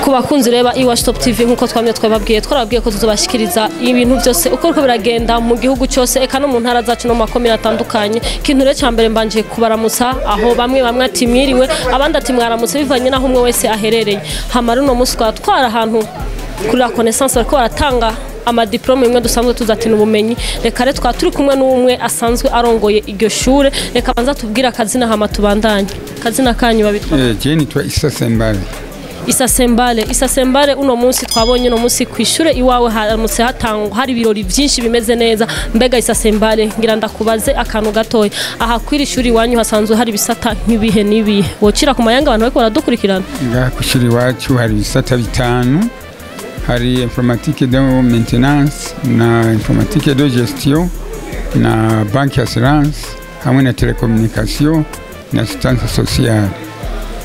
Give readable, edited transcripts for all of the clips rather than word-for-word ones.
Ku bakunzi reba Iwacu Top TV, nkuko twamye twababwiye, twarababwiye ko tuzobashikiriza ibintu byose uko biriko biragenda mu gihugu cyose, eka no mu ntara zacu no mu makomine atandukanye. Ikintu rero cya mbere, mbanje kubaramutsa aho bamwe bamwe ati mwiriwe, abandi ati mwaramutse, bivanye n'aho umwe wese aherereye. Hamara uno munsi twaba twara ahantu kuri La Connaissance, bariko baratanga amadiplome imwe dusanzwe tuzatina ubumenyi. Reka rero twaba turi kumwe n'umwe asanzwe arongoye iryo shure. Reka banza tubwire akazina, hama tubandanye. Akazina kanyu babitwa? Je nitwa Issa Sembale. Issa Sembale, Issa Sembale, uno munsi twabonye uno munsi ku ishure iwawe haramutse hatangwa, hari ibirori byinshi bimeze neza. Mbega Issa Sembale, ngira ndakubaze akantu gatoya: aha kwiri ishuri iwanyu hasanzwe hari ibisata nk'ibihe n'ibihe? Wocira ku mayanga abantu bariko baradukurikirana. Ngaha kw'ishuri iwacu hari ibisata bitanu: hari informatique de maintenance na informatique de gestion na banque assurance hamwe na télécommunication na assistance sociale.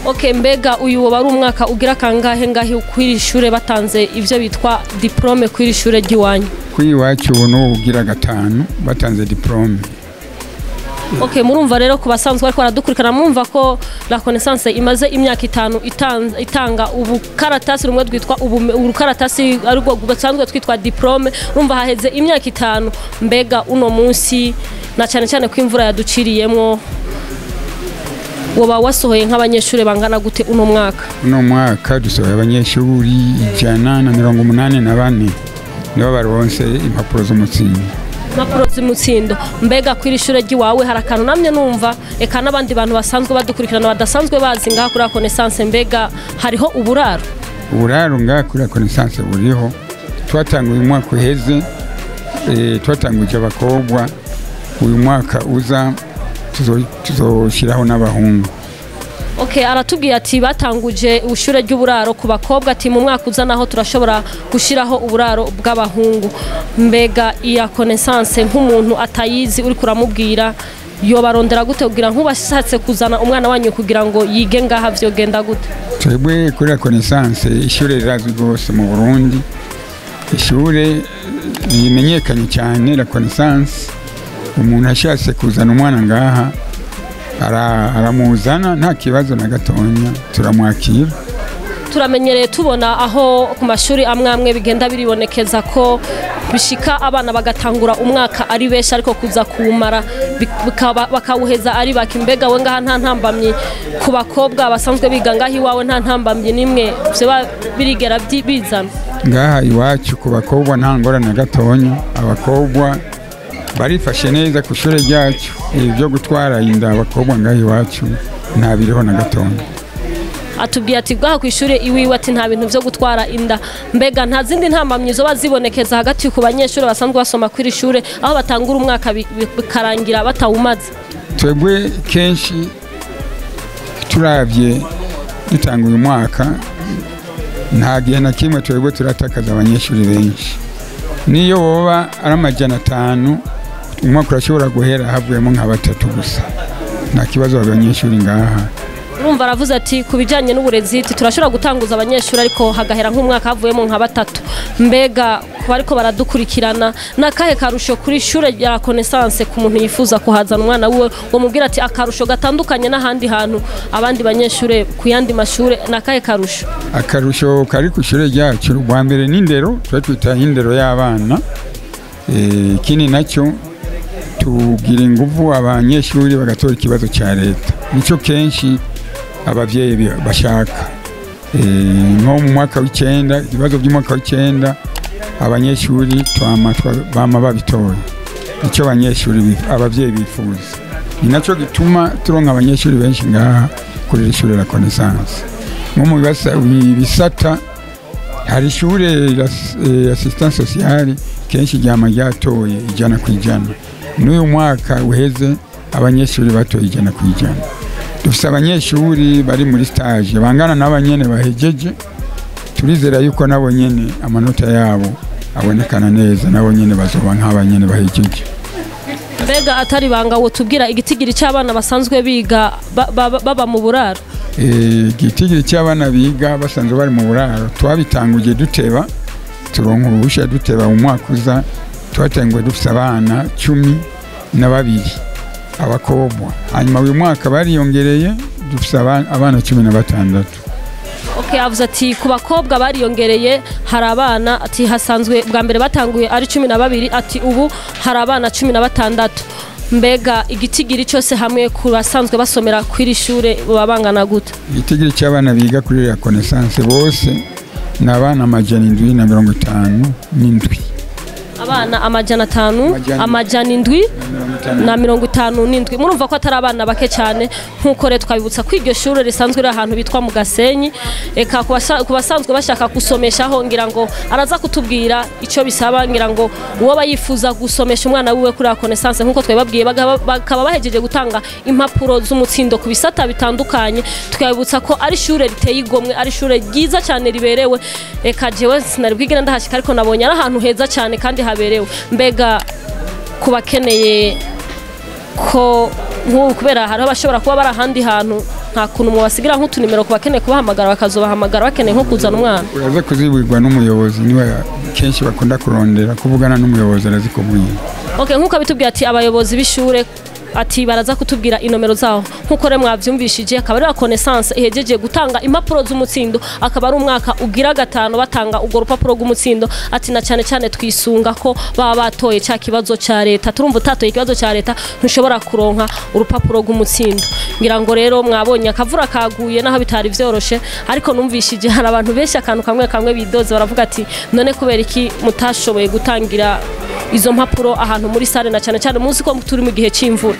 Okay, mbega uyu woba ari umwaka ugira kangahe ngahe kwiri ishure batanze ivyo bitwa diplôme kwiri ishure ry'iwanyu? Kuri iwacu ubu ni ubugira gatanu batanze diplôme. Okay, murumva rero, ku basanzwe bariko baradukurikirana, murumva ko La Connaissance imaze imyaka 5 itanga ubukaratasi rumwe twitwa ubukaratasi ariko busanzwe twitwa diplôme. Urumva haheze imyaka 5. Mbega uno munsi, na cyane cyane ko imvura yaduciriyemwo, woba wasohoye nk'abanyeshuri bangana gute uno mwaka? Uno mwaka dusohoye abanyeshuri 184, nibo baronse impapuro z'umutsindo. Impapuro z'umutsindo. Mbega kwiri ishure ry'iwawe hari akantu namye numva, eka n'abandi bantu basanzwe badukurikirana badasanzwe bazi ngaha kuri La Connaissance: mbega hariho uburaro? Uburaro ngaha kuri La Connaissance buriho. Twatanguye umwaka uheze, twatanguje abakobwa. Uyu mwaka uza tuzoshyiraho n'abahungu. Okay, aratubwiye ati batanguje ishure ry'uburaro ku bakobwa, ati mu mwaka uza naho turashobora gushyiraho uburaro bw'abahungu. Mbega iya Connaissance, nk'umuntu atayizi uri kuramubwira, yobarondera gute kugira nk'ubashatse kuzana umwana wanyu kugira ngo yige ngaha, vyogenda gute? Twebwe kuri La Connaissance, ishure rirazwi rwose mu Burundi, ishure rimenyekanye cyane, La Connaissance. Umuntu ashatse kuzana umwana ngaha aramuzana nta kibazo na gatonya, turamwakira. Turamenyereye tubona aho ku mashuri amwe amwe bigenda biribonekeza ko bishika abana bagatangura umwaka ari benshi, ariko kuza kuwumara bakawuheza ari bake. Mbega we ngaha nta ntambamyi ku bakobwa basanzwe biga ngaha iwawe, nta ntambamyi n'imwe vyoba birigera bizana? Ngaha iwacu ku bakobwa nta ngorane na gatonya. Abakobwa barifashe neza ku ishure ryacu. Ibi byo gutwara inda abakobwa ngaha iwacu nta biriho na gatonya. Atubwiye ati bwaha ku ishuri iwiwe ati nta bintu vyo gutwara inda. Mbega nta zindi ntambamyi zoba zibonekeza hagati ku banyeshuri basanzwe basoma kuri ishure, aho batangura umwaka bikarangira batawumaze? Twebwe kenshi turabye dutanga uyu mwaka, nta gihe na kimwe twebwe turatakaza abanyeshuri benshi. Niyo boba ari 500, umwaka urashobora guhera havuyemo nka batatu gusa. Nta kibazo abanyeshuri ngaha. Urumva aravuze ati ku bijyanye n'uburezi ati turashobora gutanguza abanyeshuri, ariko hagahera nk'umwaka havuyemo nka batatu. Mbega ku bariko baradukurikirana, ni akahe karusho kuri ishure rya Connaissance ku muntu yifuza kuhazana umwana wiwe, ngo mubwire ati akarusho gatandukanye n'ahandi hantu, abandi banyeshure ku yandi mashure, ni akahe karusho? Akarusho kari ku ishure ryacu, rwa mbere n'indero, tuba twita indero y'abana. Ikindi nacyo, tugira ingufu abanyeshuri bagatora ikibazo cya leta, nicyo kenshi abavyeyi bashaka. Nko mu mwaka w'icenda, ibibazo by'umwaka w'icenda abanyeshuri bama babitoye. Nicyo abanyeshuri abavyeyi bifuza, ni nacyo gituma turonka abanyeshuri benshi ngaha kuri iri shure la Connaissance. Nko mu bisata, hari ishure la assistance sociale, kenshi ryama ryatoye 100%. N'uyu mwaka uheze abanyeshuri batoye 100%. Dufise abanyeshuri bari muri stage bangana n'abanyene bahejeje. Turizera yuko nabo nyene amanota yabo abonekana neza, nabo nyene bazoba nk'abanyene bahejeje. Mbega atari banga, wotubwira igitigiri cy'abana basanzwe biga baba mu buraro? Igitigiri cy'abana biga basanzwe bari mu buraro, twabitanguje duteba, turonka uruhusha duteba. Mu mwaka uza twatanguye dufise abana 12 abakobwa, hanyuma uyu mwaka bariyongereye, dufise abana 16. Okay. Okay, avuze ati ku bakobwa bariyongereye, hari abana ati hasanzwe bwa mbere batanguye ari 12, ati ubu hari abana 16. Mbega igitigiri cyose hamwe ku basanzwe basomera kw'iri shure baba bangana gute? Igitigiri cy'abana biga kuri La Connaissance bose ni abana 757. Abana 557. Murumva ko atari abana bake cyane. Nkuko rero twabibutsa ko iryo shure risanzwe riri ahantu bitwa mu Gasenyi. Eka ku basanzwe bashaka gusomeshaho, ngira ngo araza kutubwira icyo bisaba, ngira ngo uwo bayifuza gusomesha umwana wiwe kuri La Connaissance, nkuko twababwiye bakaba bahejeje gutanga impapuro z'umutsindo ku bisata bitandukanye. Twabibutsa ko ari shure riteye igomwe, ari shure ryiza cyane riberewe. Eka jewe sinari bwigera ndahashika, ariko nabonye ari ahantu heza cyane kandi haberewe. Mbega kubakeneye ko nk'ubu kubera hariho abashobora kuba bari ahandi hantu, nta kuntu mubasigira nk'utunimero kubakeneye kubahamagara bakazobahamagara bakeneye nko kuzana umwana? Uraza kuzibwirwa n'umuyobozi, niwe kenshi bakunda kurondera kuvugana n'umuyobozi, arazikubwira. Okay, nkuko bitubwiye ati abayobozi b'ishure ati baraza kutubwira inomero zaho. Nkuko rero mwavyumvishije, akaba ari La Connaissance ihejeje gutanga impapuro z'umutsindo, akaba ari umwaka ugira 5 batanga urwo rupapuro rw'umutsindo. Ati na cyane cyane twisunga ko baba batoye cya kibazo cya leta. Turumva utatoye ikibazo cya leta ntushobora kuronka urupapuro rw'umutsindo. Ngira ngo rero mwabonye akavura kaguye naho bitari vyoroshe, ariko numvishije hari abantu benshi akantu kamwe kamwe bidoze baravuga ati none kubera iki mutashoboye gutangira izo mpapuro ahantu muri sale, na cyane cyane muzi ko turi mu gihe c'imvura.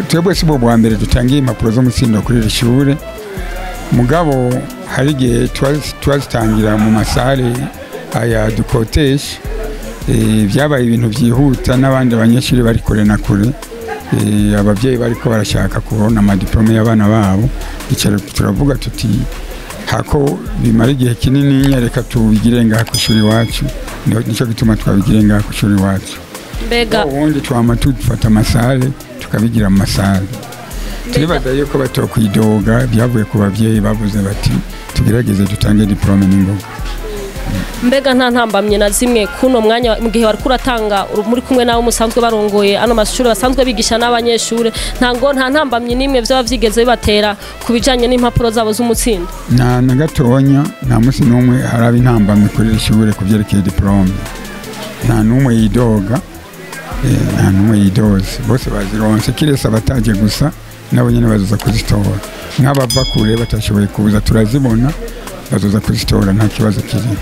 Twebwe si bwo bwa mbere dutangiye impapuro z'umutsindo kuri iri shure, mugabo hari igihe twazitangira mu masare aya dukotesha. Byabaye ibintu byihuta n'abandi banyeshuri bari kure na kure, ababyeyi bariko barashaka kubona amadiplome y'abana babo. Turavuga tuti hako bimara igihe kinini, reka tubigire ngaha ku ishuri iwacu. Nicyo gituma twabigire ngaha ku ishuri iwacu. Mbega ubundi twama dufata amasare tukabigira mu masare. Turibaza yuko batokwidoga, byavuye ku babyeyi bavuze bati tugerageze dutange diplome n'ingoga. Mbega nta ntambamye na zimwe kuno mwanya mu gihe wariko uratanga muri kumwe nabo musanzwe barongoye ano mashuri basanzwe bigisha n'abanyeshure, ntango nta ntambamye nimwe vyaba vyigeze bibatera ku bijanye n'impapuro zabo z'umutsindo? Nta na gatonya, nta musi n'umwe haraba intambamye kuri iri shure ku vyerekeye diplome. Nta n'umwe yidoga, nta n'umwe yidoze, bose bazironse kiretse abataje gusa nabo nyene bazoza kuzitora. Nk'abava kure batashoboye kuza turazibona, bazoza kuzitora nta kibazo kiri.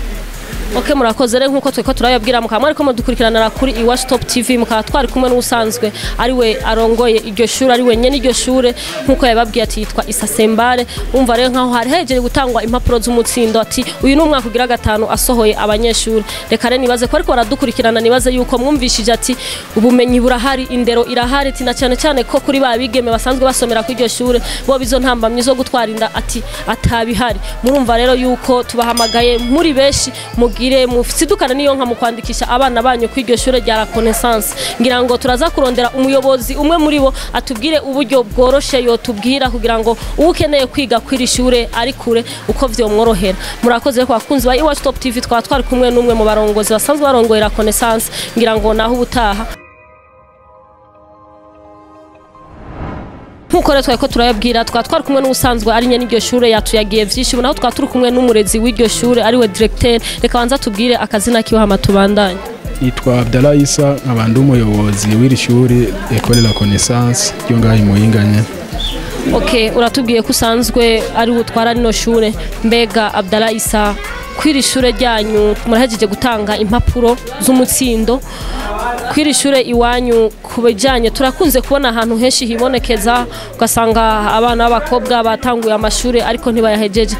Okay, murakoze rero nkuko tweko turayabwira mukaba ariko mudukurikiranira kuri Iwacu Top TV, mukaba twari kumwe n'usanzwe ari we arongoye iryo shure, ari we nyene iryo shure, nkuko yababwiye ati yitwa Isasembare. Umva rero nkaho hari hejeje gutangwa impapuro z'umutsindo, ati uyu ni umwaka ugira 5 asohoye abanyeshure. Reka rero nibaze ko ariko baradukurikirana, nibaze yuko mwumvishije ati ubumenyi burahari, indero irahari, ati na cyane cyane ko kuri ba bigeme basanzwe basomera kuri iryo shure bo bizo ntambamye zo gutwara inda ati atabihari. Murumva rero yuko tubahamagaye muri benshi mugire musidukana niyo nka mukwandikisha abana banyu ku iryo shure rya La Connaissance. Ngira ngo turaza kurondera umuyobozi umwe muri bo atubwire uburyo bworoshe yotubwira kugira ngo ukeneye kwiga ku iri shure ari kure uko vyomworohera. Murakoze ko bakunzi ba Iwacu Top TV, twaba twari kumwe n'umwe mu barongozi basanzwe barongoye La Connaissance. Ngira ngo naho ubutaha nkuko rero twari ko turayabwira, twaba twari kumwe n'ubusanzwe ari nyene iryo shure yatuyagiye vyinshi, naho twaba turi kumwe n'umurezi w'iryo shure ari we directeur. Reka banza tubwire akazina kiwe hama tubandanye. Nitwa Abdallah Issa, nkaba ndi umuyobozi w'iri shure Ecole La Connaissance ryo ngaha i Muyinga nyene. Okay, uratubwiye ko usanzwe ari utwara rino shure. Mbega Abdallah Issa, kw'iri shure ryanyu murahejeje gutanga impapuro z'umutsindo, kw'iri shure iwanyu kubijanye turakunze kubona ahantu henshi hibonekeza ugasanga abana b'abakobwa batanguye amashure ariko ntibayahejeje.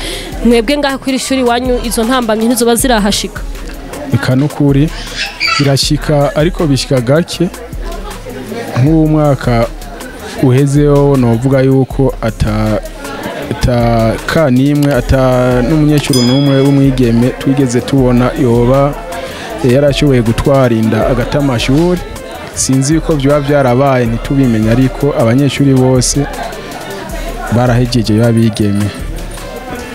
Mwebwe ngaha kw'iri shure iwanyu izo ntambamye ntizoba zirahashika? Eka nukuri birashika, ariko bishika gake. Nk'uwo mwaka uhezeho novuga yuko ata ka nimwe ata n'umunyeshuri n'umwe w'umwigeme twigeze tubona yoba yarashoboye gutwara inda agata amashuri. Sinzi yuko byaba byarabaye ntitubimenya, ariko abanyeshuri bose barahejeje babigeme.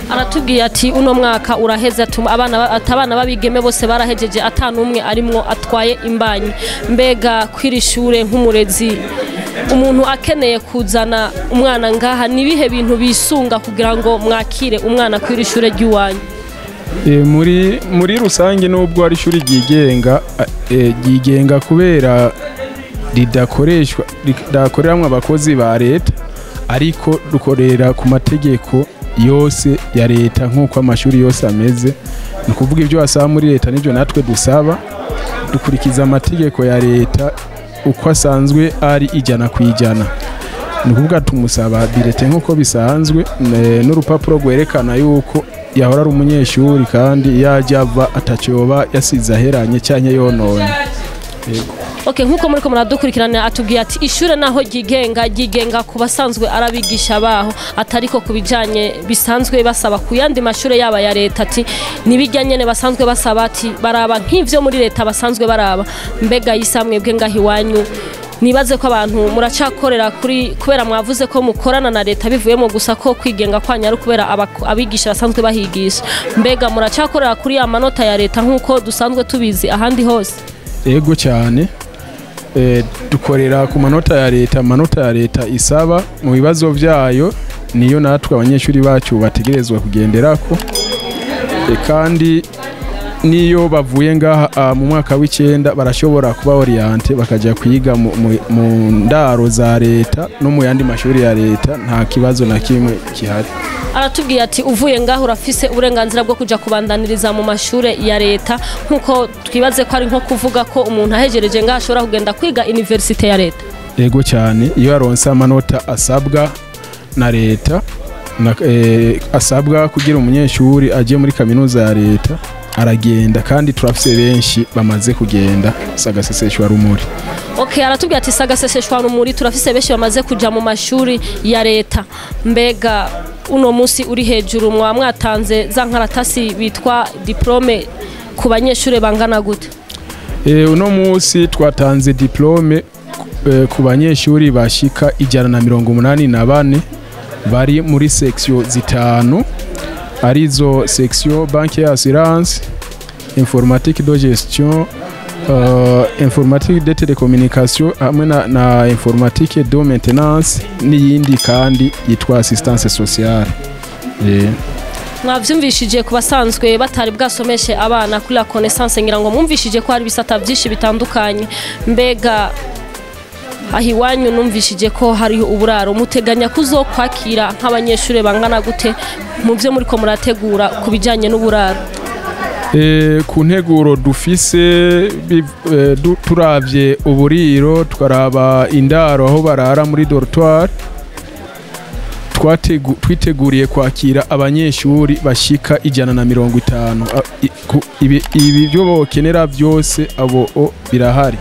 Aratubwiye ati uno mwaka uraheze abana babigeme bose barahejeje ata n'umwe arimwo atwaye imbanyi. Mbega kw'iri shure nk'umurezi Umuntu akeneye kuzana umwana ngaha, nibihe bintu bisunga kugira ngo mwakire umwana kuri ishure ry'iwanyu? Muri rusange, nubwo ari ishuri ryigenga, ryigenga kubera ridakoreshwa, ridakoreramwo abakozi ba leta, ariko rukorera ku mategeko yose ya leta nk'uko amashuri yose ameze. Ni ukuvuga ibyo basaba muri leta nibyo natwe dusaba. Dukurikiza amategeko ya leta uko asanzwe ari 100%. Ni ukuvuga tumusaba bulletin nk'uko bisanzwe, n'urupapuro rwerekana yuko yahora ari umunyeshuri, kandi yajya ava ataco yoba yasize aheranye canke yononye. Okay, nkuko muriko muradukurikirana, atubwiye ati ishure naho ryigenga, ryigenga ku basanzwe arabigisha baho, atariko ku bijanye bisanzwe basaba ku yandi mashure yaba ya leta, ati nibijya nyene basanzwe basaba, ati baraba nk'ivyo muri leta basanzwe baraba. Mbega yisamwe bwe ngaho iwanyu, nibaze ko abantu muracakorera kuri, kubera mwavuze ko mukorana na leta, bivuyemo gusa ko kwigenga kwanyu ari kubera abigisha basanzwe bahigisha, mbega muracakorera kuri ya manota ya leta nk'uko dusanzwe tubizi ahandi hose? Ego cyane. Dukorera ku manota ya leta. Amanota ya leta isaba mu bibazo byayo niyo natwe abanyeshuri bacu bategerezwa kugenderako. Kandi niyo bavuye ngaha mu mwaka w'icenda, barashobora kuba orienté bakajya kwiga mu ndaro za leta no mu yandi mashuri ya leta, nta kibazo na kimwe gihari. Aratubwiye ati uvuye ngaho urafise uburenganzira bwo kuja kubandaniriza mu mashure ya leta, nkuko twibaze ko ari nko kuvuga ko umuntu ahejereje ngaho ashobora kugenda kwiga université ya leta. Ego cyane, iyo aronse amanota asabwa na leta asabwa kugira umunyeshuri aje muri kaminuza ya leta, aragenda, kandi turafise benshi bamaze kugenda sagaseseshwa rumuri. Okay, aratubwiye ati sagaseseshwa rumuri, turafise benshi bamaze kuja mu mashuri ya leta. Mbega uno munsi uri hejuru, mwa mwatanze za nkaratasi bitwa diplôme ku banyeshuri bangana gute? Uno munsi twatanze diplôme ku banyeshuri bashika 184 bari muri section zitanu, arizo section banque et assurance, informatique de gestion, informatique de télécommunication hamwe na informatique de maintenance, n'iyindi kandi yitwa assistance sociale. Mwavyumvishije, ku basanzwe batari bwasomeshe abana kuri la Connaissance, ngira ngo mwumvishije ko hari ibisata byinshi bitandukanye. Mbega aho iwanyu numvishije ko hariho uburaro, muteganya kuzokwakira nk'abanyeshuri bangana gute mu byo muriko murategura ku bijyanye n'uburaro? Ku nteguro dufise, turavye uburiro, tukaraba indaro aho barara muri dortoir, twiteguriye kwakira abanyeshuri bashika 150. Ibi byo bokenera byose abo o birahari.